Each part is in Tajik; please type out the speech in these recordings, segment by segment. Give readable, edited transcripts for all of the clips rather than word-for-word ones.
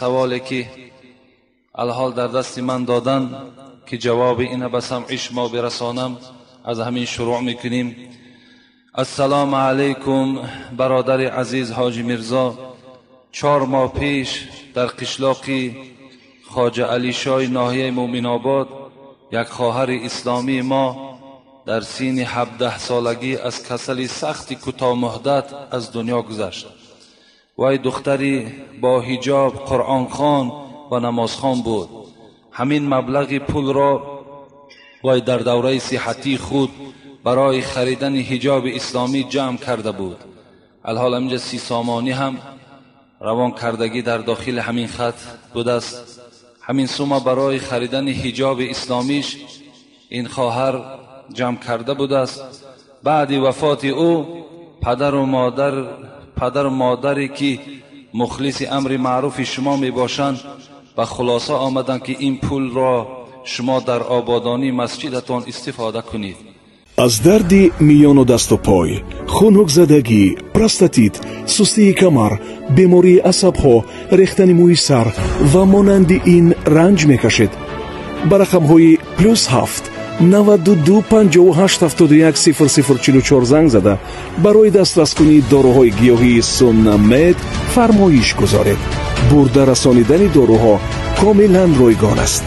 سوالی که الحال در دست من دادن که جواب اینه به سمع شما برسانم، از همین شروع میکنیم. السلام علیکم برادر عزیز حاجی میرزا، 4 ماه پیش در قشلاقی خواجه علی شای ناحیه مومن آباد یک خواهر اسلامی ما در سین 17 سالگی از کسل سخت کوتاه مدت از دنیا گذشت. وی دختری با حجاب، قرآن خوان و نمازخوان بود. همین مبلغ پول را وی در دوره صحتی خود برای خریدن حجاب اسلامی جمع کرده بود. الحال اینجا 30 سامانی هم روان کردگی در داخل همین خط بوده است. همین سوما برای خریدن حجاب اسلامیش این خواهر جمع کرده بوده است. بعد وفات او پدر و مادری که مخلص امر معروف شما می باشند به خلاصه آمدند که این پول را شما در آبادانی مسجدتان استفاده کنید. Аз дарди миёну дасту пой, хунукзадагӣ, простатит, сустии камар, бемории асабҳо, рехтани мӯи сар ва монанди ин ранҷ мекашед. Ба рақамҳои +7 92 58 71 00 44 занг зада барои дастраскунии доруҳои гиёҳии Суннамед фармоиш гузоред. Бурда расонидани доруҳо комилан ройгон аст.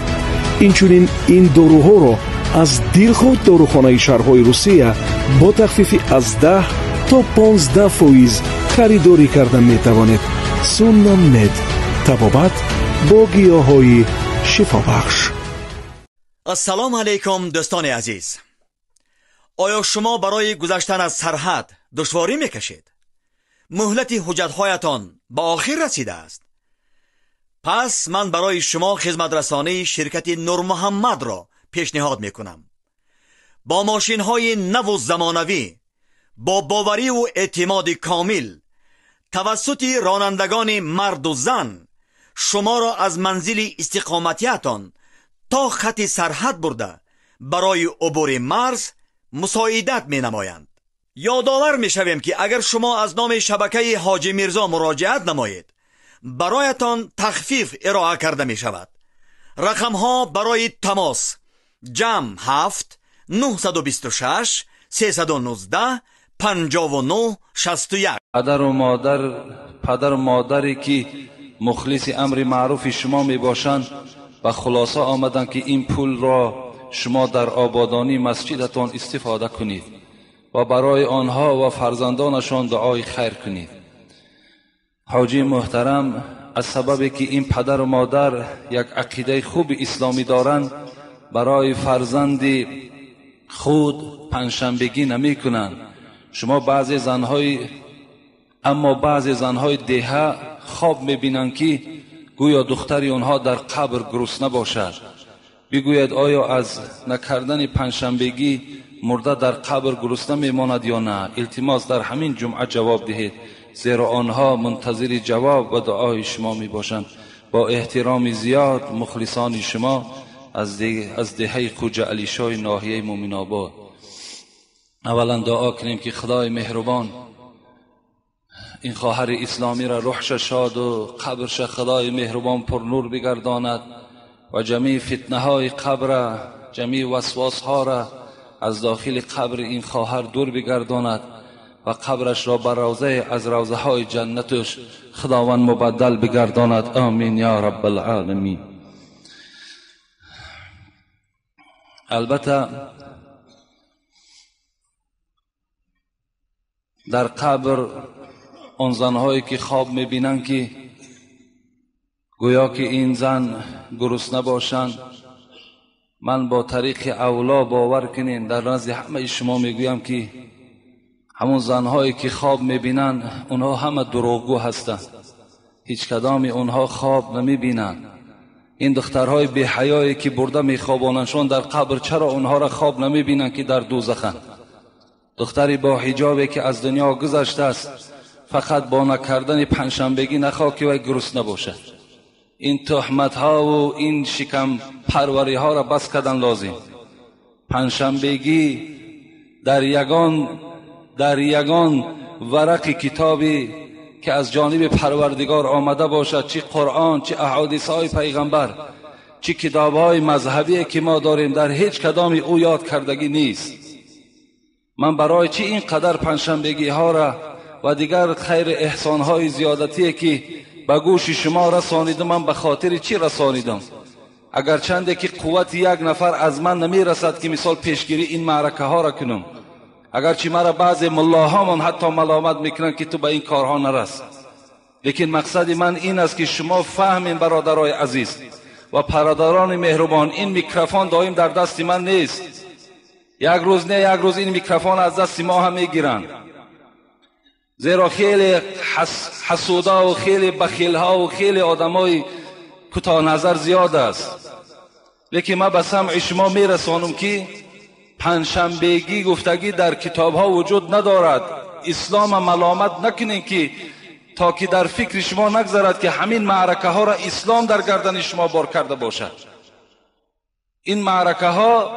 Инчунин ин доруҳоро аз дилхоҳ дорухонаи шаҳрҳои Русия бо тахфифи аз 10 то 15% харидорӣ карда метавонед. Суннамед, табобат бо гиёҳҳои шифобахш. Ассалому алайкум дӯстони азиз. Оё шумо барои гузаштан аз сарҳад душворӣ мекашед? Муҳлати ҳуҷҷатҳоятон ба охир расидааст? Пас ман барои шумо хизматрасонии ширкати Нурмуҳаммадро пешниҳод мекунам. Бо мошинҳои наву замонавӣ, бо бовариву эътимоди комил, тавассути ронандагони марду зан шуморо аз манзили истиқоматиятон то хати сарҳад бурда барои убури марз мусоидат менамоянд. Ёдовар мешавем, ки агар шумо аз номи шабакаи Ҳоҷи Мирзо муроҷиат намоед, бароятон тахфиф ироа карда мешавад. Рақамҳо барои тамос: ҷамъ 7 926 319 59 61. падару модаре ки мухлиси амри маъруфи шумо мебошанд ба хулоса омаданд ки ин пулро шумо дар ободонии масҷидатон истифода кунед ва барои онҳо ва фарзандонашон дуои хайр кунед. ҳоҷи муҳтарам, аз сабабе ки ин падару модар як ақидаи хуби исломӣ доранд, барои фарзанди худ панҷшанбегӣ намекунанд. Шумо баъзе занҳои аммо баъзе занҳои деҳа хоб мебинанд ки гӯё духтари онҳо дар қабр гурусна бошад. Бигӯяд, оё аз накардани панҷшанбегӣ мурда дар қабр гурусна мемонад ё на? Илтимос, дар ҳамин ҷумъа ҷавоб диҳед, зеро онҳо мунтазири ҷавоб ва дуои шумо мебошанд. Бо эҳтироми зиёд, мухлисони шумо аз деҳаи Хоҷа Алишои ноҳияи Мӯминобод. Аввалан дуо кунем ки Худои меҳрубон ин хоҳари исломиро рӯҳша шоду қабрша Худои меҳрубон пурнур бигардонад ва ҷамеи фитнаҳои қабра, ҷамеи васвосҳоро аз дохили қабри ин хоҳар дур бигардонад ва қабрашро ба равзае аз равзаҳои ҷаннаташ Худованд мубаддал бигардонад. Амин ё раббалъоламин. Албатта дар қабр он занҳое ки хоб мебинанд ки гӯё ки ин зан гурусна бошанд, ман бо тариқи авло бовар кунед, дар назди ҳамаи шумо мегӯям ки ҳамон занҳое ки хоб мебинанд онҳо ҳама дурӯғгӯ ҳастанд. ҳеҷ кадоми онҳо хоб намебинанд. Ин духтарҳои беҳаёе ки бурда мехобонандшон дар қабр, чаро онҳоро хоб намебинанд ки дар дӯзаханд? Духтари бо ҳиҷобе ки аз дунё гузаштааст, фақат бо накардани панҷшанбегӣ нахоҳ ки вай гурусна бошад. Ин туҳматҳову ин шикампарвариҳоро бас кардан лозим. Панҷшанбегӣ дар ягон варақи китоби که از جانب پروردگار آمده باشد، چی قرآن، چی احادیث های پیغمبر، چی کتاب های مذهبی که ما داریم، در هیچ کدام او یاد کردگی نیست. من برای چی اینقدر پنجشنبگی ها را و دیگر خیر احسان های زیادتی که به گوش شما رسانیدم، من به خاطر چی رسانیدم؟ اگرچنده که قوت یک نفر از من نمی رسد که مثال پیشگیری این معرکه ها را کنم، اگرچه مرا بعضی ملاهامان حتی ملامت میکنند که تو به این کارها نرس، لیکن مقصد من این است که شما فهمین برادرای عزیز و برادران مهربان، این میکروفون دائم در دست من نیست. یک روز نه یک روز این میکروفون از دست ما هم میگیرند، زیرا خیلی حسودا و خیلی بخیلها و خیلی آدمای کوتاه نظر زیاد است. لیکن من به سمع شما میرسانم که پنجشنبگی گفتگی در کتاب ها وجود ندارد. اسلام ملامت نکنین که تا که در فکر شما نگذرد که همین معرکه ها را اسلام در گردن شما بار کرده باشد. این معرکه ها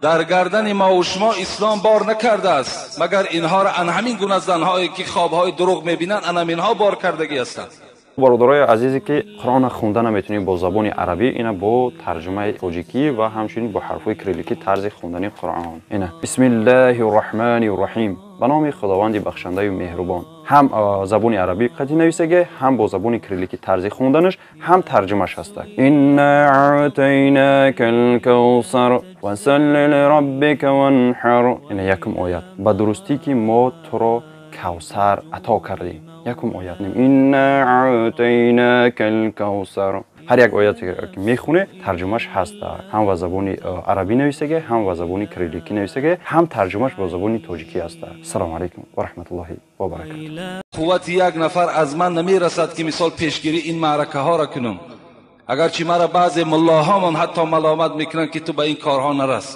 در گردن ما و شما اسلام بار نکرده است، مگر اینها را ان همین گونه زنهایی که خوابهای دروغ میبینند ان همینها بار کردگی هستند. бародарои азизе ки қуръонро хонда наметунем бо забони арабӣ, ина бо тарҷумаи тоҷикӣ ва ҳамчунин бо ҳарфҳои кирилликӣ тарзи хондани қуръон. Ина бисмиллаҳи рраҳмани рраҳим, ба номи худованди бахшандаю меҳрубон. Ҳам забони арабӣ қатъи нависаге, ҳам бо забони кирилликӣ тарзи хонданаш, ҳам тарҷумаш ҳаста. Инна аътайнака алкавсар фасалли лираббика ванҳар. Ина якум оят. Ба дурустӣ ки мо туро кавсар ато кардем. Якум оят. Инна аътайнака алкавсар. Ҳар як ояте ки мехоне тарҷумаш ҳаст, ҳам ба забони арабӣ нависаге, ҳам ба забони кирилликӣ нависаге, ҳам тарҷумаш бо забони тоҷикӣ ҳаст. Ассалому алайкум ва раҳматуллоҳи ва баракатуҳ. Қуввати як нафар аз ман намерасад ки мисол пешгирӣ ин маъракаҳоро кунам, агарчи маро баъзе муллоҳомон ҳатто маломат мекунанд ки ту ба ин корҳо нарас,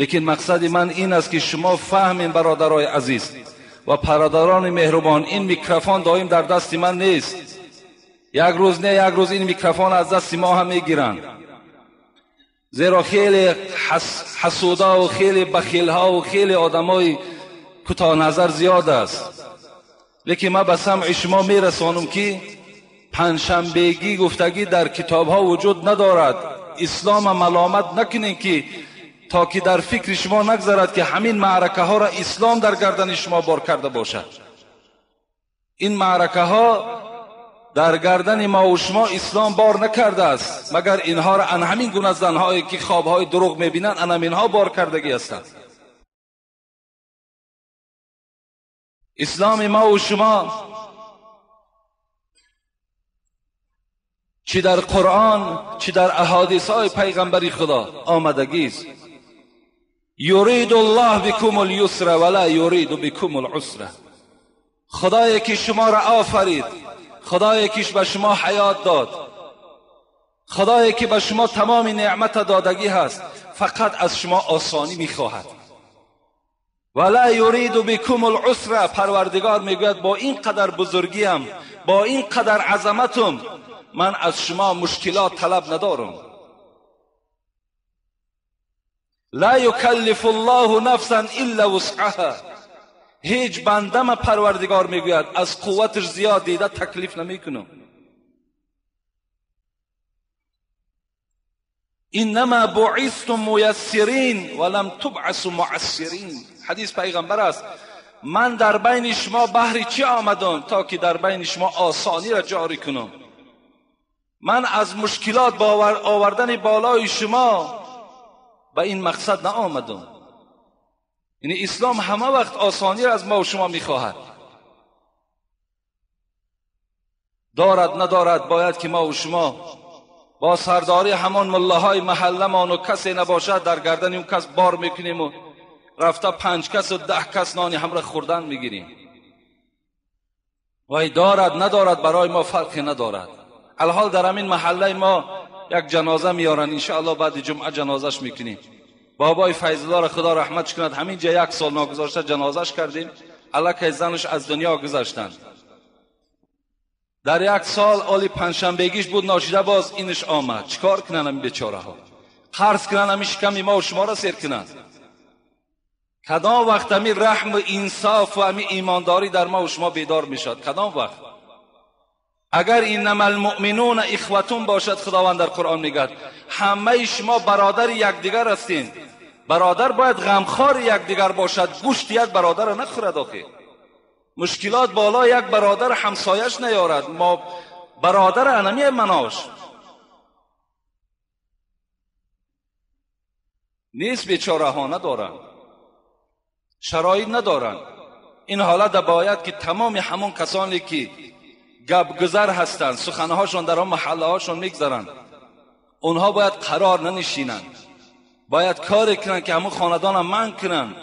лекин мақсади ман ин аст ки шумо фаҳмин бародарои азиз ва бародарони меҳрубон, ин микрофон доим дар дасти ман нест. Як рӯз не як рӯз ин микрофон аз дасти мо ҳам мегиранд, зеро хеле ҳасуда ва хеле бахилҳо ва хеле одамои кӯтоҳназар зиёд аст. Лекин ман ба самъи шумо мерасонам ки панҷшанбегӣ гуфтагӣ дар китобҳо вуҷуд надорад. Ислома маломат накунед ки то ки дар фикри шумо нагзарад ки ҳамин маъракаҳоро ислом дар гардани шумо бор карда бошад. Ин маъракаҳо дар гардани мо ва шумо ислом бор накарда аст, магар инҳоро ан ҳамин гуна занҳое ки хобҳои дурӯғ мебинанд ан ҳаминҳо бор кардагӣ ҳастанд. Исломи мо ва шумо чӣ дар Қуръон, чӣ дар аҳодисҳои пайғамбари Худо омадагист. یرید الله بكم اليسر ولا یرید بكم العسر. خدایی که شما را آفرید، خدایی که به شما حیات داد، خدایی که به شما تمام نعمت دادگی هست، فقط از شما آسانی میخواهد. ولا یرید بكم العسر. پروردگار میگوید با این قدر بزرگیم، با این قدر عظمتم، من از شما مشکلات طلب ندارم. لا یکلف الله نفسا الا وسعها. هیچ بنده پروردگار میگوید از قوتش زیاد دیده تکلیف نمیکنم. انما بعثتم میسرین ولم تبعثوا معسرین. حدیث پیغمبر است. من در بین شما بهر چی آمدم؟ تا که در بین شما آسانی را جاری کنم. من از مشکلات آوردن بالای شما به این مقصد نآمدم. یعنی اسلام همه وقت آسانی را از ما و شما میخواهد. دارد ندارد باید که ما و شما با سرداری همان ملاهای محلمان و کسی نباشد در گردن اون کس بار میکنیم و رفته 5 کس و 10 کس نانی همراه خوردن میگیریم. وای دارد ندارد برای ما فرقی ندارد. الحال در همین محله ما یک جنازه میارن، انشاءالله بعد جمعه جنازهش میکنیم. بابای فیض‌الله را خدا رحمتش کند، همین جا 1 سال ناگذاشته جنازهش کردیم. الکی زنش از دنیا گذشتند. در 1 سال آلی پنجشنبگیش بود، ناشیده باز اینش آمد. چیکار کنن این بیچاره ها؟ قرض کنن همین شکمی ما و شما را سیر کنن. کدام وقت امی رحم و انصاف و امی ایمانداری در ما و شما بیدار میشد؟ کدام وقت؟ اگر انما المؤمنون اخوتون باشد، خداوند در قرآن میگه همه شما برادر یکدیگر هستین. برادر باید غمخوار یکدیگر باشد، گوشت یک برادر را نخورد. آخه مشکلات بالا یک برادر همسایش نیارد، ما برادر انمی مناش نیست، بیچاره ها ندارن، شرایط ندارن. این حالت باید که تمام همون کسانی که گپگذر هستند، سخنهاشون در آن محله هاشون میگذرند، اونها باید قرار ننشینند، باید کار کنند که همون خاندان من کنند،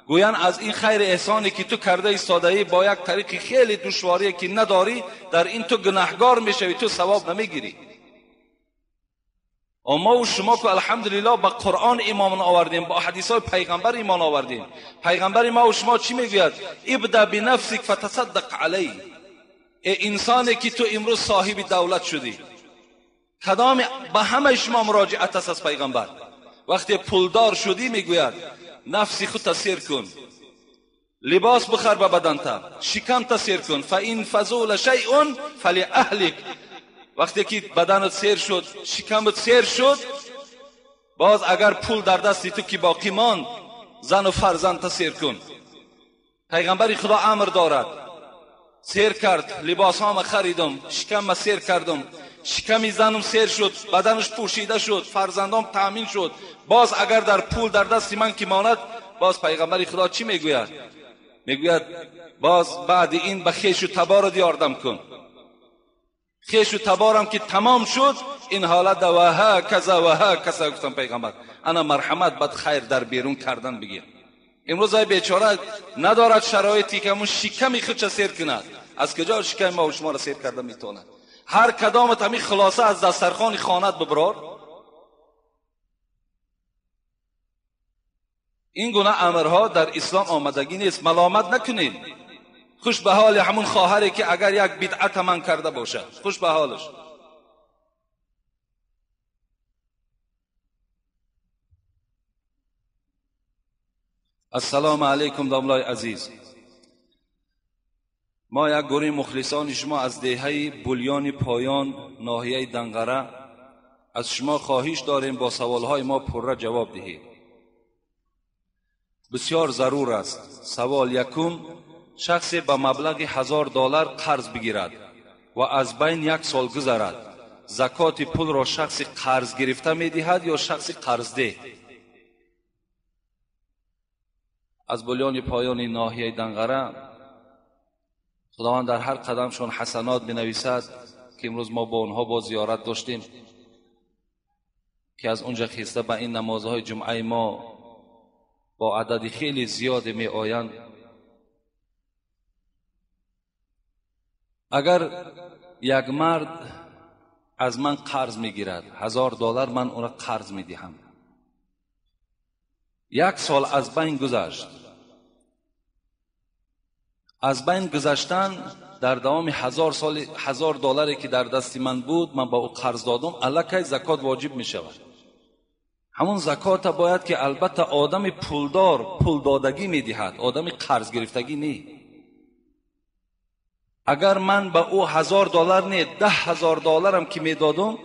گویند از این خیر احسانی که تو کرده ایستاده‌ای با یک طریق خیلی دشواری که نداری، در این تو گناهگار میشوی، تو ثواب نمیگیری. اما و شما که الحمدلله با قرآن ایمان آوردیم، با حدیث های پیغمبر ایمان آوردیم. پیغمبر ما و شما چی میگوید؟ ابدا بنفسک فتصدق علی. ای انسانی که تو امروز صاحب دولت شدی، کدام به همه شما مراجعت است از پیغمبر. وقتی پولدار شدی میگوید نفسی خود تسیر کن، لباس بخر به بدنت، شکم تسیر کن، فان فضول شیء فلأهلک. وقتی که بدنت سیر شد، شکمت سیر شد، باز اگر پول در دستی تو که باقی ماند، زن و فرزند تسیر کن. پیغمبر خدا امر دارد، سیر کرد، لباس هام خریدم، شکم سیر کردم، شکمی زنم سیر شد، بدنش پوشیده شد، فرزندام تأمین شد. باز اگر در پول در دست من که ماند، باز پیغمبر خدا چی میگوید؟ میگوید باز بعد این به خویش و تبار یاردم کن. خویش و تبارم که تمام شد، این حالت و ها کذا و ها کذا. گفتم پیغمبر انا مرحمت بد خیر در بیرون کردن بگیر. امروز ای بیچاره ندارد شرایطی که همون شکمی خودش سیر کند. از کجا شکم ما و شما را سیر کرده میتواند؟ هر کدامت همی خلاصه از دسترخوان خانت ببرار. این گونه امرها در اسلام آمدگی نیست. ملامت نکنید. خوش به حال همون خواهری که اگر یک بدعت من کرده باشد، خوش به حالش. السلام علیکم داملای عزیز. ما یک گروه مخلصان شما از دهه بولیان پایان ناحیه دنقره از شما خواهش داریم با سوالهای ما پرره جواب دهید. بسیار ضرور است. سوال یکم: شخصی به مبلغ $1000 قرض بگیرد و از بین یک سال گذرد، زکات پول را شخص قرض گرفته میدهد یا شخص قرض ده؟ از بولیان پایان ناحیه دنقره خداوند در هر قدمشون حسنات بنویسد که امروز ما با اونها با زیارت داشتیم که از اونجا خیسته به این نمازهای جمعه ما با عدد خیلی زیاد می آیند. اگر یک مرد از من قرض میگیرد $1000، من او را قرض میدهم. یک سال از بین گذشت. از بین گذشتن در دوام $1000 که در دست من بود، من با او قرض دادم، الکی زکات واجب می شود. همون زکات باید که البته آدم پولدار پول دادگی می دهد، آدم قرض گرفتگی نی. اگر من به او $1000 نه، $10,000 هم که می دادم،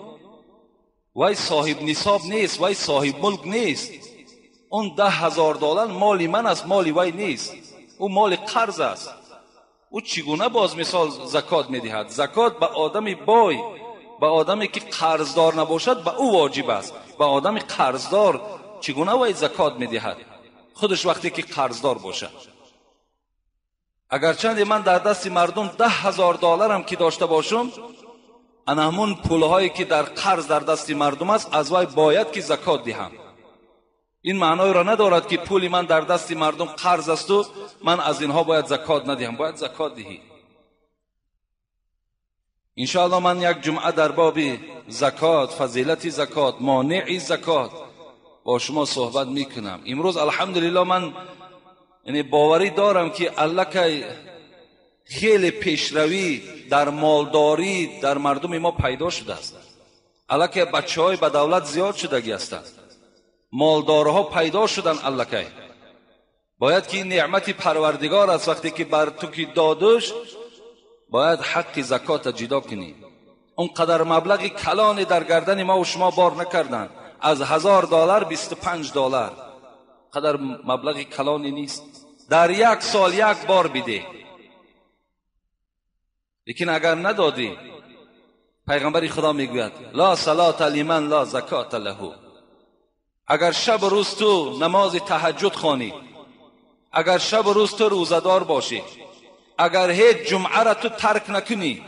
وای صاحب نصاب نیست، وای صاحب ملک نیست. اون $10,000 مالی من است، مالی وای نیست، او مال قرض است. او چگونه باز مثال زکات میدهد؟ زکات به آدم بای، به آدمی که قرضدار نباشد به او واجب است. به آدم قرضدار چگونه وای زکات میدهد؟ خودش وقتی که قرضدار باشد. اگرچند من در دست مردم $10,000 هم که داشته باشم، انا همون پولهایی که در قرض در دست مردم است از وای باید که زکات دهم. این معنای را ندارد که پول من در دست مردم قرض است و من از اینها باید زکات ندهم. باید زکات دهی. انشاءالله من یک جمعه در باب زکات، فضیلت زکات، مانع زکات با شما صحبت میکنم. امروز الحمدلله من یعنی باوری دارم که الکی خیلی پیشروی در مالداری در مردم ما پیدا شده است. الکی بچه های به دولت زیاد شدگی هستند، مالدارها پیدا شدن الکی. باید که این نعمت پروردگار است، وقتی که بر تو که دادش باید حق زکات جدا کنی. اونقدر مبلغ کلانی در گردن ما و شما بار نکردن، از $1000 $25 قدر مبلغ کلانی نیست. در یک سال یک بار بده. لیکن اگر ندادی، پیغمبر خدا میگوید لا صلاة لمن لا زکات له. اگر شب و روز تو نماز تهجد خوانی، اگر شب و روز تو روزه‌دار باشی، اگر هیچ جمعه را تو ترک نکنی،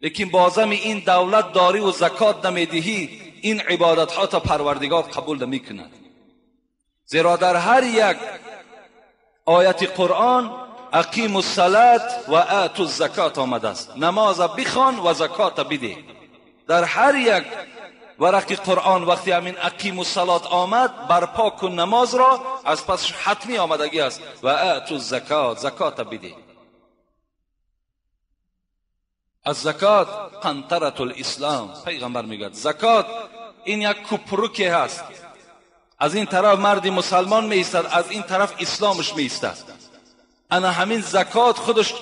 لیکن بازم این دولت داری و زکات نمیدهی، این عبادت ها تا پروردگار قبول نمیکند. زیرا در هر یک آیت قرآن اقیم الصلاة و آتوا الزکات آمده است. نماز بخوان و زکات بده. در هر یک ورق قرآن وقتی همین اقیم الصلاة آمد، برپا کن نماز را، از پس حتمی آمدگی است و آتوا الزکات، زکات بده. الزکات قنطرة الاسلام. پیغمبر میگه زکات این یک کوپروکی هست، از این طرف مرد مسلمان می ایستد، از این طرف اسلامش می ایستد. انا همین زکات خودش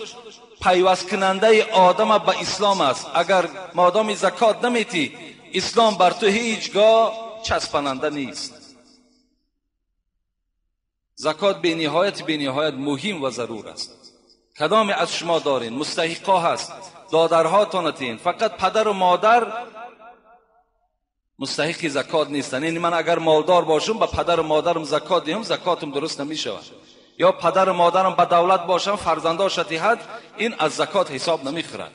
پیوست کننده آدم به اسلام است. اگر مادام زکات نمیتی، اسلام بر تو هیچگاه چسبننده نیست. زکات به نهایت مهم و ضرور است. کدامی از شما دارین مستحقا هست، دادرهاتانتین، فقط پدر و مادر مستحق زکات نیستن. یعنی من اگر مالدار باشم به پدر و مادرم زکات دهم، زکاتم درست نمیشود. یا پدر و مادرم به دولت باشم، فرزنداش دهد، این از زکات حساب نمیخورد.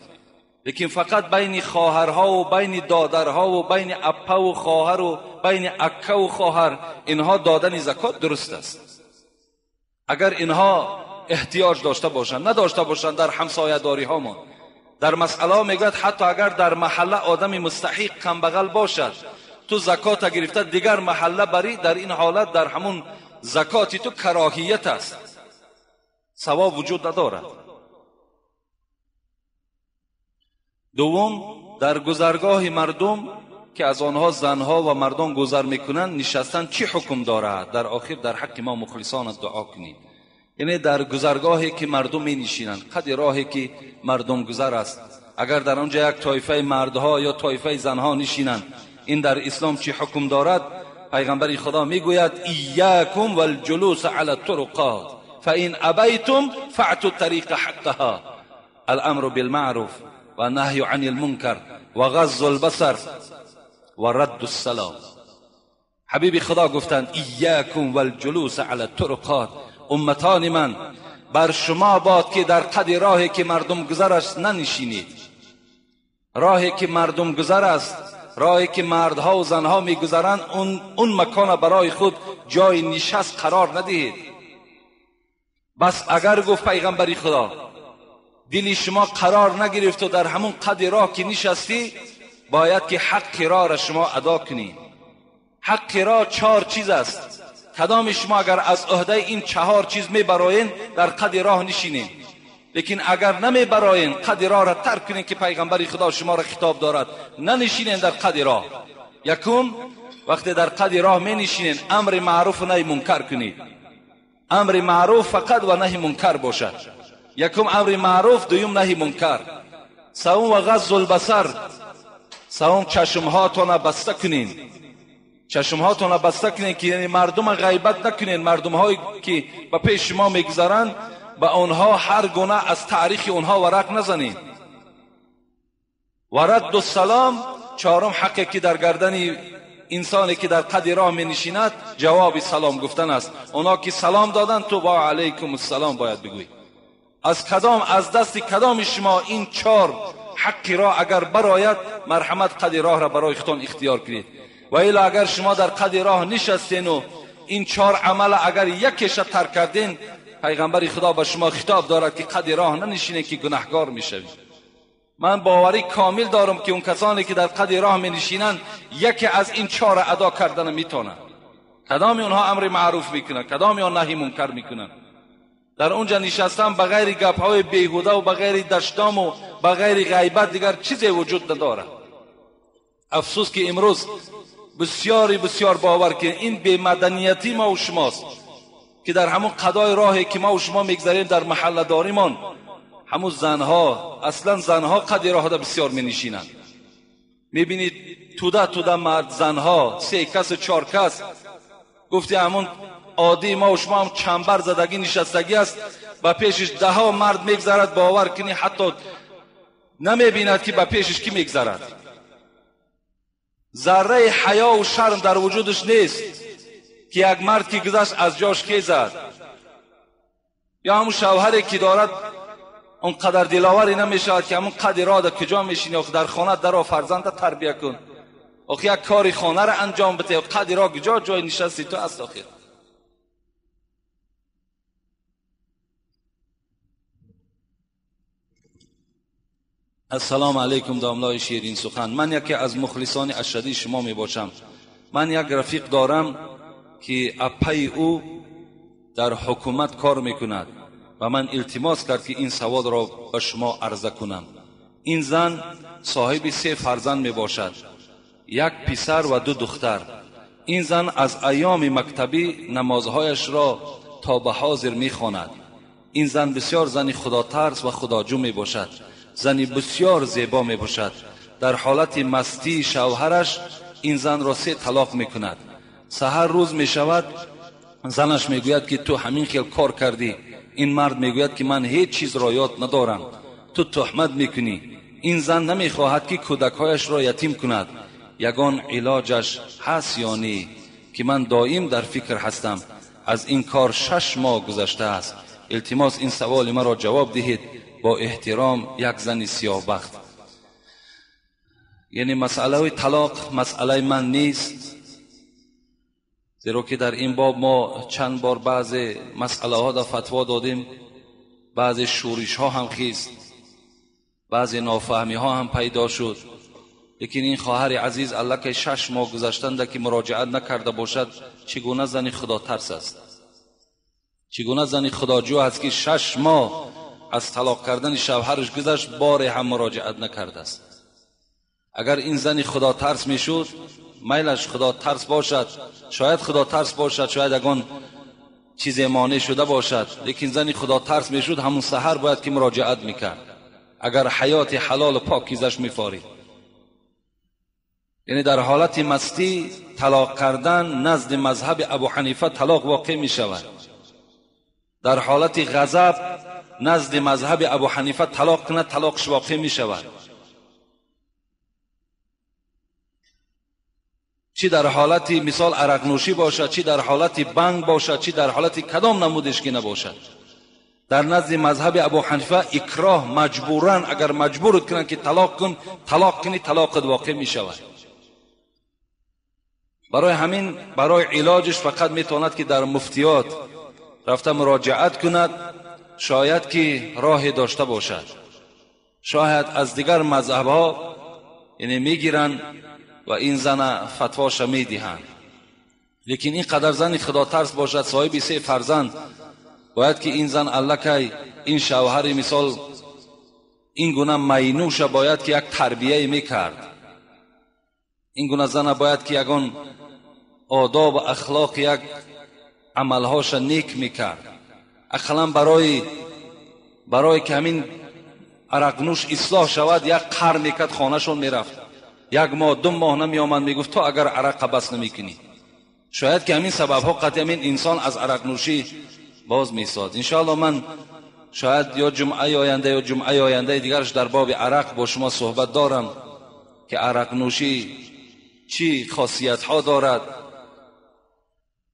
لیکن فقط بین خواهرها و بین دادرها و بین اپا و خواهر و بین اکه و خواهر، اینها دادن زکات درست است. اگر اینها احتیاج داشته باشند، نداشته باشند، در همسایه داری هامان در مسئله میگوید حتی اگر در محله آدم مستحق کمبغل باشد، تو زکات گرفته دیگر محله بری، در این حالت در همون زکاتی تو کراهیت است، ثواب وجود ندارد. دوم، در گذرگاه مردم که از آنها زنها و مردان گذر میکنند نشستن چی حکم دارد؟ در آخر در حق ما مخلصان دعا کنید. یعنی در گذرگاهی که مردم می نشینند، قد راهی که مردم گذر است، اگر در آنجا یک طایفه مردها یا طایفه زنها نشینند، این در اسلام چی حکم دارد؟ پیغمبر خدا میگوید ایاکم والجلوس علی الطرقات فإن ابیتم فاعطوا الطریق حقها. الامر بالمعروف و نهی عن المنکر و غض البصر و رد السلام. حبیب خدا گفتند ایاکم والجلوس علی الطرقات، امتان من بر شما باد که در قد راهی که مردم گذر است ننشینید. راهی که مردم گذر است، راهی که مردها و زنها میگذرند، اون مکان برای خود جای نشست قرار ندهید. بس اگر گفت پیغمبری خدا دلی شما قرار نگرفت و در همون قد راه که نشستی، باید که حق راه را شما ادا کنید. حق راه 4 چیز است. کدام شما اگر از عهده این 4 چیز میبراین در قد راه نشینین، لیکن اگر نمیبراین قد راه را ترک کنین که پیغمبر خدا شما را خطاب دارد، ننشینین در قد راه. یکم، وقتی در قد راه می نشینین امر معروف و نهی منکر کنید. امر معروف فقط و نهی منکر باشد. یکم امر معروف، دوم نهی منکر. سوم و غض البصر، سوم چشمهاتان بسته کنین. چشمهاتون بسته کنین که یعنی مردم غیبت نکنین. مردم هایی که به پیش شما میگذرند به آنها هر گونه از تاریخ آنها ورق نزنین. و رد السلام، چهارم حقی که در گردن انسانی که در قد راه می نشیند جواب سلام گفتن است. اونا که سلام دادن تو با علیکم السلام باید بگویی. از کدام، از دست کدام شما این 4 حق را اگر براید، مرحمت قد راه را برای خودتان اختیار کنید. و الا اگر شما در قد راه نشستین و این 4 عمل اگر یکیش ترک کردین، پیغمبر خدا به شما خطاب دارد که قد راه ننشینید که گناهگار میشوید. من باوری کامل دارم که اون کسانی که در قد راه می نشینند یکی از این 4 ادا کردن میتونند. کدام اونها امر معروف میکنن، کدام اونها نهی منکر میکنن. در اونجا نشستن بغیر گپ های بیهوده و بغیر دشتام و بغیر غیبت دیگر چیزی وجود ندارد. افسوس که امروز بسیاری بسیار باور که این بی‌مدنیتی ما و شماست. که در همون قضای راهی که ما و شما میگذریم در محله داریمان، همون زنها، اصلا زنها قد راه دا بسیار می نشینند. میبینید توده توده مرد زنها، 3 کس و 4 کس. گفتی همون عادی ما و شما هم چنبر زدگی نشستگی است و پیشش 10 مرد میگذرد، باور کنی حتی نمیبیند که به پیشش کی میگذرد. ذره حیا و شرم در وجودش نیست که یک مرد که گذشت از جاش خیزد، یا همون شوهری که دارد اونقدر دلاوری نمیشود که همون قدر را در کجا میشینی، آخه در خانه درا فرزند تربیه کن، آخه یک کاری خانه را انجام بده، قدر را کجا جای نشستی تو است آخه. السلام علیکم داملای شیرین سخن. من یکی از مخلصان اشدی شما می باشم. من یک رفیق دارم که اپای او در حکومت کار میکند و من التماس کرد که این سوال را به شما عرضه کنم. این زن صاحب 3 فرزند می باشد، 1 پسر و 2 دختر. این زن از ایام مکتبی نمازهایش را تا به حاضر می خواند. این زن بسیار زن خدا ترس و خداجو می باشد، زنی بسیار زیبا می باشد. در حالت مستی شوهرش این زن را 3 طلاق می کند. سحر روز می شود، زنش می گوید که تو همین خیل کار کردی. این مرد می گوید که من هیچ چیز را یاد ندارم، تو تهمت می کنی. این زن نمی خواهد که کودکهایش را یتیم کند. یگان علاجش هست یا نی که من دائم در فکر هستم. از این کار 6 ماه گذشته است. التماس این سوال مرا جواب دهید. با احترام، یک زن سیاه بخت. یعنی مسئله طلاق مسئله من نیست، زیرا که در این باب ما چند بار بعض مسئله ها در فتوا دادیم، بعض شورش ها هم خیست، بعض نافهمی ها هم پیدا شد. لیکن این خواهر عزیز الله که 6 ماه گذشتند که مراجعت نکرده باشد، چگونه زن خدا ترس است، چگونه زن خداجو است که 6 ماه از طلاق کردن شوهرش گذشت، بار هم مراجعت نکرده است. اگر این زن خدا ترس میشد، میلش خدا ترس باشد، شاید خدا ترس باشد، شاید اگان چیز مانع شده باشد، لیکن زن خدا ترس میشد همون سحر باید که مراجعت میکرد، اگر حیات حلال و پاکیزش میفارید. یعنی در حالت مستی طلاق کردن نزد مذهب ابو حنیفه طلاق واقع میشود. در حالت غضب نزد مذهب ابو حنیفه طلاق کند، طلاقش واقع می شود. چی در حالت مثال عرق نوشی باشد، چی در حالت بنگ باشد، چی در حالت کدام نمودش که نباشد، در نزد مذهب ابو حنیفه اکراه مجبورن، اگر مجبورت کنند که طلاق کن، طلاق کنی، طلاقت واقع می شود. برای همین برای علاجش فقط می تواند که در مفتیات رفته مراجعت کند، شاید که راه داشته باشد، شاید از دیگر مذهب ها یعنی میگیرن و این زن فتواش میدهند. لیکن این قدر زن خدا ترس باشد، صاحب 3 فرزند، باید که این زن الکی این شوهر مثال این گونه مینوش باید که یک تربیه میکرد. این گونه زن باید که یگان آداب و اخلاق یک عملهاش نیک میکرد. اقلا برای که همین عرق نوش اصلاح شود، یک قر میکرد خانهشون میرفت، 1 ماه 2 ماه نمیآمد، میگفت تو اگر عرق بس نمیکنی. شاید که همین سبب ها قطعی همین انسان از عرق نوشی باز میساد. انشاءالله من شاید یا جمعه آینده یا جمعه آینده دیگرش در باب عرق با شما صحبت دارم که عرق نوشی چی خاصیت ها دارد،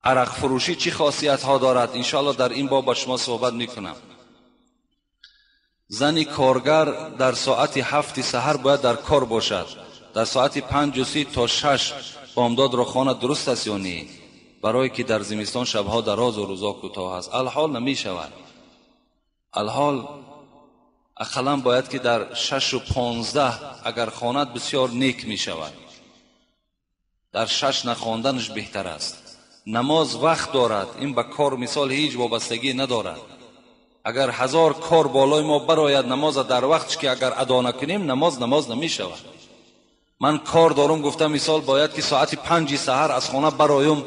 عرق فروشی چی خاصیت ها دارد. انشاءالله در این باب با شما صحبت میکنم. زن کارگر در ساعت 7 سحر باید در کار باشد، در ساعت 5:30 تا 6 بامداد را خانه درست است یا نه؟ برای که در زمستان شبها دراز و روزا کوتاه است. الحال نمی شود. الحال اقلا باید که در 6:15 اگر خواند بسیار نیک می شود. در 6 نخواندنش بهتر است. نماز وقت دارد، این به کار مثال هیچ وابستگی ندارد. اگر 1000 کار بالای ما براید، نماز در وقتش که اگر ادا نکنیم نماز نمی شود. من کار دارم، گفتم مثال باید که ساعت 5 سحر از خانه برایم،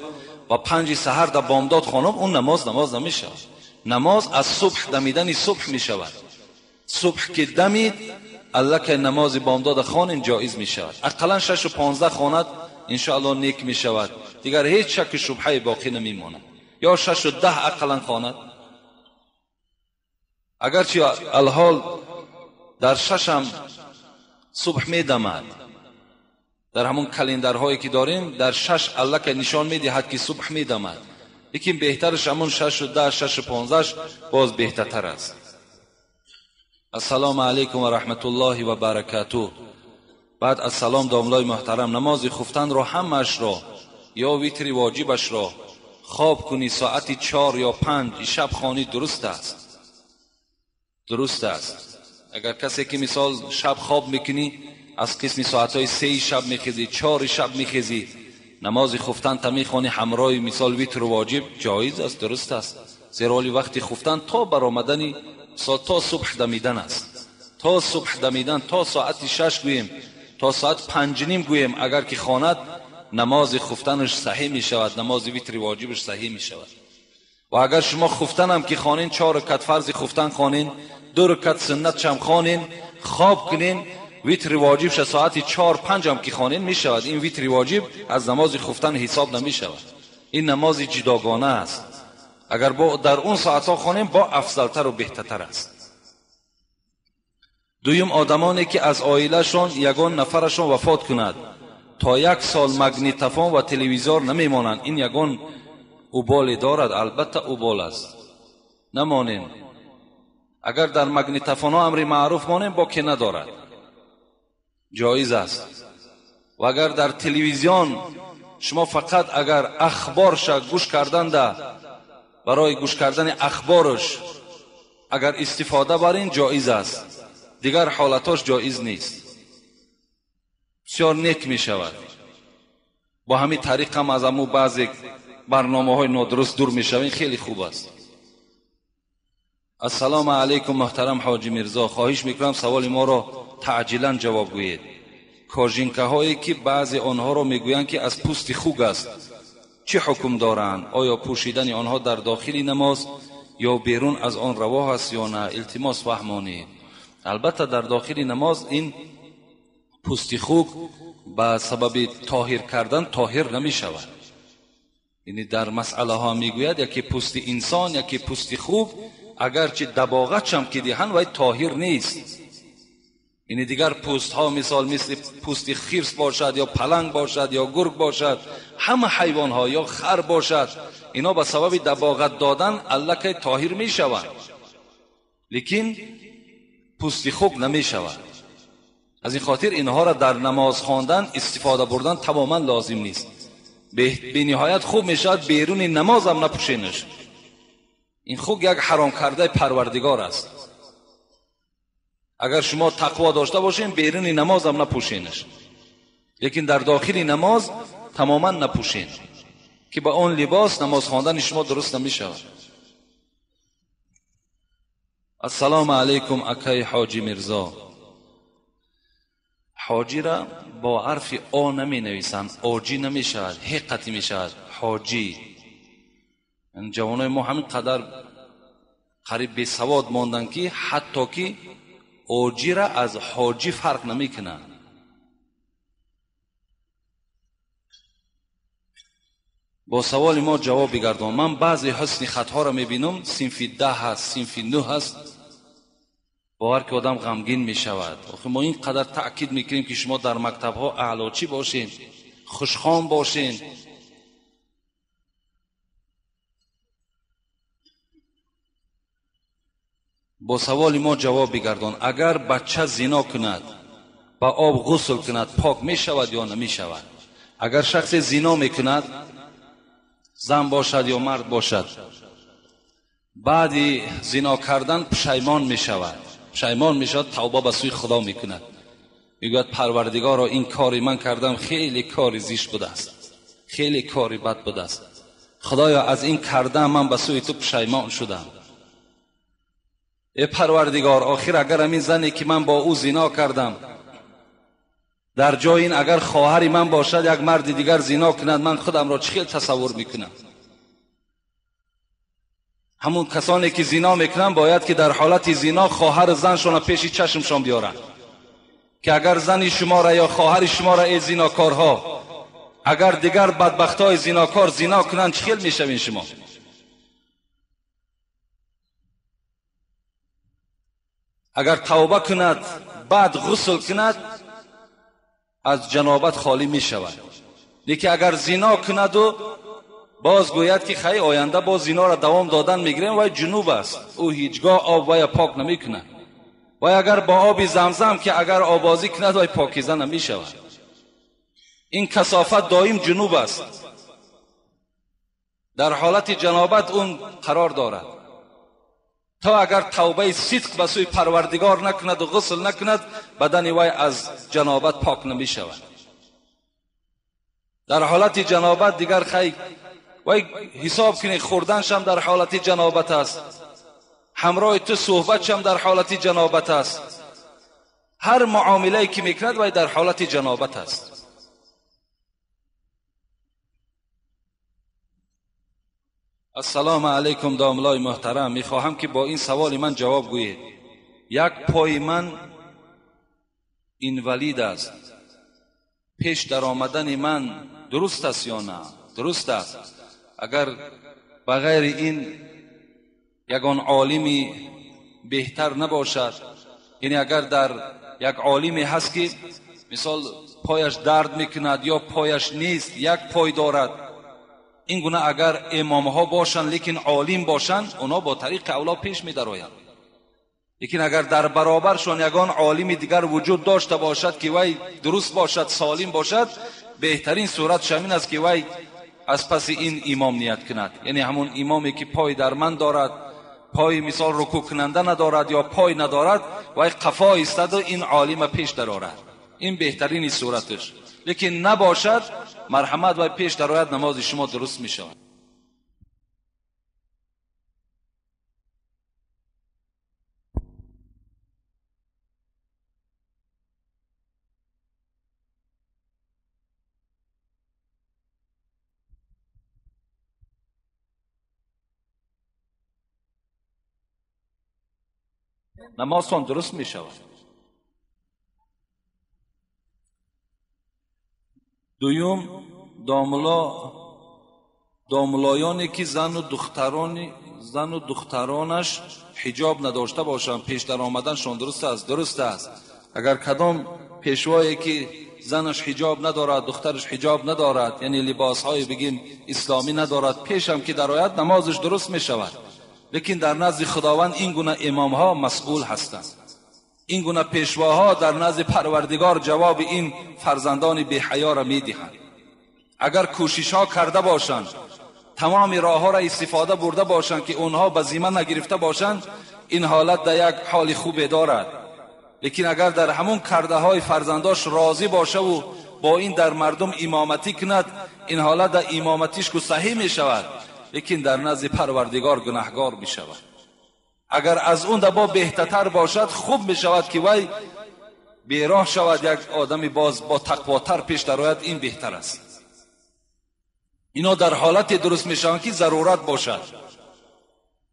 و 5 سحر در بامداد خانم، اون نماز نماز نمی شود. نماز از صبح دمیدن صبح می شود. صبح که دمید الله که نماز بامداد خوانین جایز می شود. اقلا 6:15 خواند انشاءالله نیک می شود. دیگر هیچ شک شبهه باقی نمی ماند. یا 6:10 اقلا خواند. اگرچه الحال در 6 هم صبح می دمد، در همون کلندرهایی که داریم در 6 الله که نشان می دهد که صبح می دمد، لیکن بهترش همون 6:10 6:15 باز بهترتر است. السلام علیکم و رحمت الله و برکاته. بعد از سلام داملای محترم، نماز خفتن را همش را یا ویتری واجبش را خواب کنی ساعت 4 یا 5 شب خوانی درست است. درست است. اگر کسی که مثال شب خواب میکنی از قسم ساعتهای 3 شب میخیزی، 4 شب میخیزی، نماز خفتن تا میخوانی همراه مثال ویتر واجب جایز است، درست است. زیرا ولی وقتی خفتن تا برآمدنی تا صبح دمیدن است. تا صبح دمیدن تا ساعت 6 گوییم، تا ساعت 5:30 گوییم، اگر که خواند نماز خفتنش صحیح می شود، نماز ویتر واجبش صحیح می شود. و اگر شما خفتن هم که خوانین، 4 رکعت فرض خفتن خوانین، 2 رکعت سنت هم خوانین، خواب کنین، ویتر واجبش ساعت 4-5 هم که خوانین می شود. این ویتر واجب از نماز خفتن حساب نمی شود. این نماز جداگانه است. اگر با در اون ساعتها خوانیم با افضلتر و بهترتر است. دویم، آدمانی که از عائله‌شان یگان نفرشان وفات کند تا 1 سال مگنیتفون و تلویزیون نمیمانند. این یگان اوبال دارد، البته اوبال است، نمانیم. اگر در مگنیتفون ها امر معروف مانیم با که ندارد، جایز است. و اگر در تلویزیون شما فقط اگر اخبارش گوش کردن ده، برای گوش کردن اخبارش اگر استفاده برین جایز است، دیگر حالتاش جایز نیست. بسیار نیک می شود. با همین طریق هم از امو بعضی برنامه های نادرست دور می شوین، خیلی خوب است. السلام علیکم محترم حاجی میرزا، خواهش میکنم سوال ما را تعجیلا جواب گویید. کاژینکه هایی که بعضی آنها را میگویند که از پوست خوک است چه حکم دارند؟ آیا پوشیدن آنها در داخل نماز یا بیرون از آن روا است یا نه؟ التماس فهمانید. البته در داخل نماز این پوست خوک به سبب طاهر کردن طاهر نمی شود. یعنی در مسئله ها میگوید یکی پوست انسان یکی پوست خوک، اگرچه دباغت هم که دهن وای طاهر نیست. یعنی دیگر پوست ها مثال مثل پوست خرس باشد یا پلنگ باشد یا گرگ باشد، همه حیوان ها یا خر باشد، اینا به سبب دباغت دادن الکه طاهر می شوند، لیکن پوست خوک نمی شود. از این خاطر اینها را در نماز خواندن استفاده بردن تماما لازم نیست. به نهایت خوب می شود بیرون نماز هم نپوشینش. این خوک یک حرام کرده پروردگار است. اگر شما تقوا داشته باشین بیرون نماز هم نپوشینش، لیکن در داخل نماز تماما نپوشین که با آن لباس نماز خواندن شما درست نمی شود. السلام علیکم اکای حاجی میرزا. حاجی را با حرف آ نمی نویسند، آجی نمی شود، حقتی می شود حاجی. جوانای ما همین قدر قریب بی سواد ماندن که حتی که آجی را از حاجی فرق نمی کنند. با سوال ما جواب بگردم. من بعضی حسن خطها را میبینم، صنف 10 هست، صنف 9 هست، باور که آدم غمگین می شود. آخه ما اینقدر تأکید میکنیم که شما در مکتب ها اعلاچی باشین، خوشخوان باشین. با سوال ما جواب بگردان. اگر بچه زنا کند با آب غسل کند پاک می شود یا نمی شود؟ اگر شخص زنا می کند، زن باشد یا مرد باشد، بعد زنا کردن پشیمان می شود، پشیمان می شود، توبه به سوی خدا می کند، میگوید پروردگارا این کاری من کردم خیلی کاری زشت بوده است، خیلی کاری بد بوده است، خدایا از این کردم من به سوی تو پشیمان شدم. ای پروردگار، آخر اگر همین زنی که من با او زنا کردم Дар ҷои ин агар хоҳари ман бошад, як марди дигар зино кунад, ман худамро чӣ хел тасаввур мекунам? Ҳамун касоне ки зино мекунанд бояд ки дар ҳолати зино хоҳар заншонро пеши чашмшон биёранд, ки агар зани шуморо ё хоҳари шуморо, эй зинокорҳо, агар дигар бадбахтҳои зинокор зино кунанд, чӣ хел мешавед шумо? Агар тавба кунад, баъд ғусл кунад, аз ҷанобат холӣ мешавад. Лекин агар зино кунаду боз гӯяд ки хай оянда боз зиноро давом додан мегирем, вай ҷунуб аст, ӯ ҳеҷгоҳ об вая пок намекунад. Вай агар бо оби замзам ки агар обозӣ кунад, вай покиза намешавад. Ин касофат доим ҷунуб аст, дар ҳолати ҷанобат он қарор дорад. То агар тавбаи сидқ ба сӯи Парвардигор накунад ва ғусл накунад, бадани вай аз ҷанобат пок намешавад. Дар ҳолати ҷанобат дигар хай вай ҳисоб кунед, хӯрданшам дар ҳолати ҷанобат аст, ҳамроҳи ту суҳбатшам дар ҳолати ҷанобат аст, ҳар муомилае ки мекунад вай дар ҳолати ҷанобат аст. Ассалому алайкум домлои муҳтарам, мехоҳам ки бо ин саволи ман ҷавоб гӯед. Як пои ман инвалид аст, пеш даромадани ман дуруст аст ё на? Дуруст аст. Агар ба ғайри ин ягон олими беҳтар набошад, яъне агар дар як олиме ҳаст ки мисол пояш дард мекунад ё пояш нест, як пой дорад, ин гуна агар имомҳо бошанд лекин олим бошанд, онҳо бо тариқи авло пеш медароянд. Лекин агар дар баробаршон ягон олими дигар вуҷуд дошта бошад ки вай дуруст бошад, солим бошад, беҳтарин сурат ҳамин аст ки вай аз паси ин имом ният кунад. Яъне ҳамон имоме ки пой дар ман дорад, пой мисол рукӯъ кунанда надорад ё пой надорад, вай қафо истоду ин олима пеш дарорад. Ин беҳтарини сураташ. Лекин набошад, марҳамат, вай пеш дарояд, намози шумо дуруст мешавад. Намозтон дуруст мешавад. Дуюм, домлоёне ки зану духтаронаш ҳиҷоб надошта бошанд, пеш даромаданшон дуруст аст? Дуруст аст. Агар кадом пешвое ки занаш ҳиҷоб надорад, духтараш ҳиҷоб надорад, яъне либосҳои бигим исломӣ надорад, пешам ки дарояд намозаш дуруст мешавад. Лекин дар назди Худованд ин гуна имомҳо масъул ҳастанд. Ин гуна пешвоҳо дар назди Парвардигор ҷавоби ин фарзандони беҳаёро медиҳанд. Агар кӯшишҳо карда бошанд, тамоми роҳҳоро истифода бурда бошанд ки онҳо ба зимма нагирифта бошанд, ин ҳолат дар як ҳоли хубе дорад. Лекин агар дар ҳамон кардаҳои фарзандош розӣ бошаву бо ин дар мардум имоматӣ кунад, ин ҳолат дар имоматиш ку саҳеҳ мешавад, лекин дар назди Парвардигор гунаҳгор мешавад. Агар аз он дабо беҳтартар бошад, хуб мешавад ки вай бероҳ шавад, як одами боз бо тақвотар пеш дарояд, ин беҳтар аст. Ино дар ҳолате дуруст мешаванд ки зарурат бошад.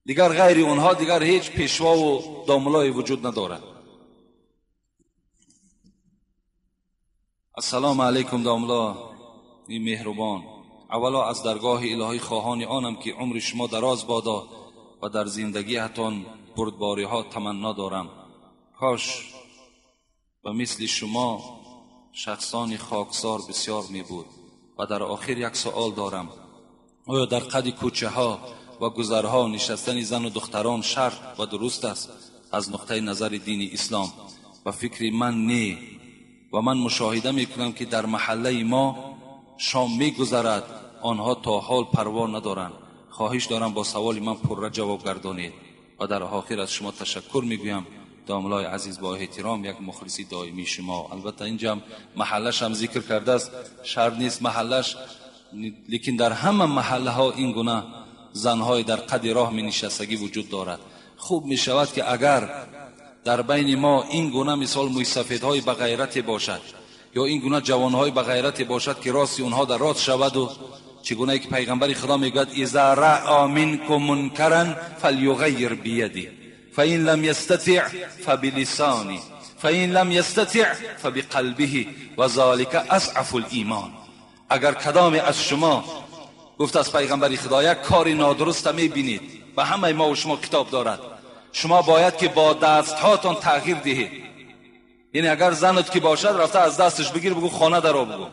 Дигар ғайри онҳо дигар ҳеҷ пешвову домлое вуҷуд надорад. Ассалому алайкум домло и меҳрубон. Аввало аз даргоҳи илоҳӣ хоҳони онам ки умри шумо дароз бодо ва дар зиндагиатон бурдбориҳо таманно дорам. Кош ба мисли шумо шахсони хоксор бисёр мебуд. Ва дар охир як суол дорам. Оё дар қади кӯчаҳо ва гузарҳо нишастани зану духтарон шарт ва дуруст аст аз нуқтаи назари дини ислом? Ба фикри ман не. Ва ман мушоҳида мекунам ки дар маҳаллаи мо шом мегузарад, онҳо то ҳол парво надоранд. Хоҳиш дорам бо саволи ман пурра ҷавоб гардонед. Ва дар охир аз шумо ташаккур мегӯям. Домлои азиз, бо эҳтиром, як мухлиси доимии шумо. Албатта инҷа маҳаллаш ҳам зикр кардааст, шарт нест маҳаллаш, лекин дар ҳама маҳаллаҳо ин гуна занҳои дар қади роҳ менишастагӣ вуҷуд дорад. Хуб мешавад ки агар дар байни мо ин гуна мисол мӯйсафедҳои ба ғайрате бошад ё ин гуна ҷавонҳои ба ғайрате бошад ки рости онҳо дар рост шавад. У чигунае ки пайғамбари Худо мегӯяд: иза раъа минкум мункаран фалюғайир бияди фаин лам ястатиъ фабилисани фаин лам ястатиъ фабиқалбиҳи ва залика азъафу лимон. Агар кадоме аз шумо, гуфт аз пайғамбари Худо, як кори нодуруста мебинед, ба ҳамаи мо ва шумо китоб дорад, шумо бояд ки бо дастҳоятон тағйир диҳед. Яъне агар занат ки бошад, рафта аз дасташ бигир, бигӯ хона даро, бигӯ.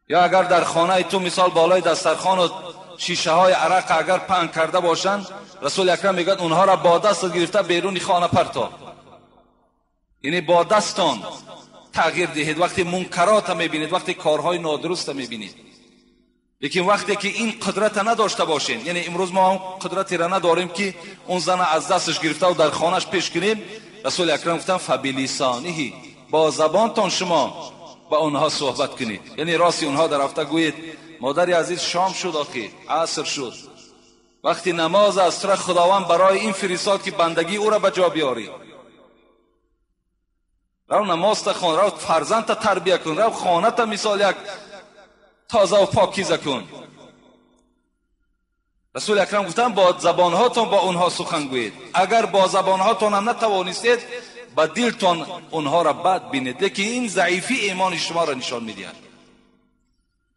Ё агар дар хонаи ту мисол болои дастархонат шишаҳои арақ агар паҳн карда бошанд, Расули Акрам мегӯяд онҳоро бо дастат гирифта беруни хона парто. Яъне бо дастон тағйир диҳед вақте мункарота мебинед, вақте корҳои нодуруста мебинед. Лекин вақте ки ин қудрата надошта бошем, яъне имрӯз мо он қудратеро надорем ки он зана аз дасташ гирифтаву дар хонаш пеш кунем, Расули Акрам гуфтанд фабилисониҳи, бо забонтон шумо ба онҳо суҳбат кунед. Яъне рости онҳо дар рафта гӯед: модари азиз, шом шуд, охи аср шуд, вақти намоз аст, тура Худованд барои ин фиристод ки бандагии ӯро ба ҷо биёрӣ. Рав намозта хон, рав фарзандта тарбия кун, рав хоната мисол як тоза ва покиза кун. Расули Акрам гуфтанд бо забонҳотон бо онҳо сухан гӯед. Агар бо забонҳотон ҳам натавонистед, ба дилтон онҳоро бад бинед, лекин ин заифи имони шуморо нишон медиҳад.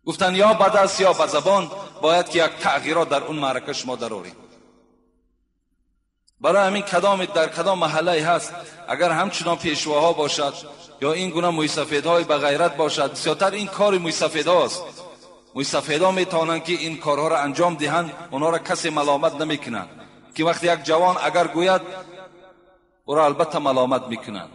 Гуфтанд ё ба даст ё ба забон бояд ки як тағйирот дар он маърака шумо дароред. Барои ҳамин кадоме дар кадом маҳаллае ҳаст, агар ҳамчунон пешвоҳо бошад ё ин гуна мӯйсафедҳои ба ғайрат бошад, бисёртар ин кори мӯйсафедҳост. Мӯйсафедҳо метавонанд ки ин корҳоро анҷом диҳанд, онҳоро касе маломат намекунанд. Ки вақте як ҷавон агар гӯяд, ӯро албатта маломат мекунанд.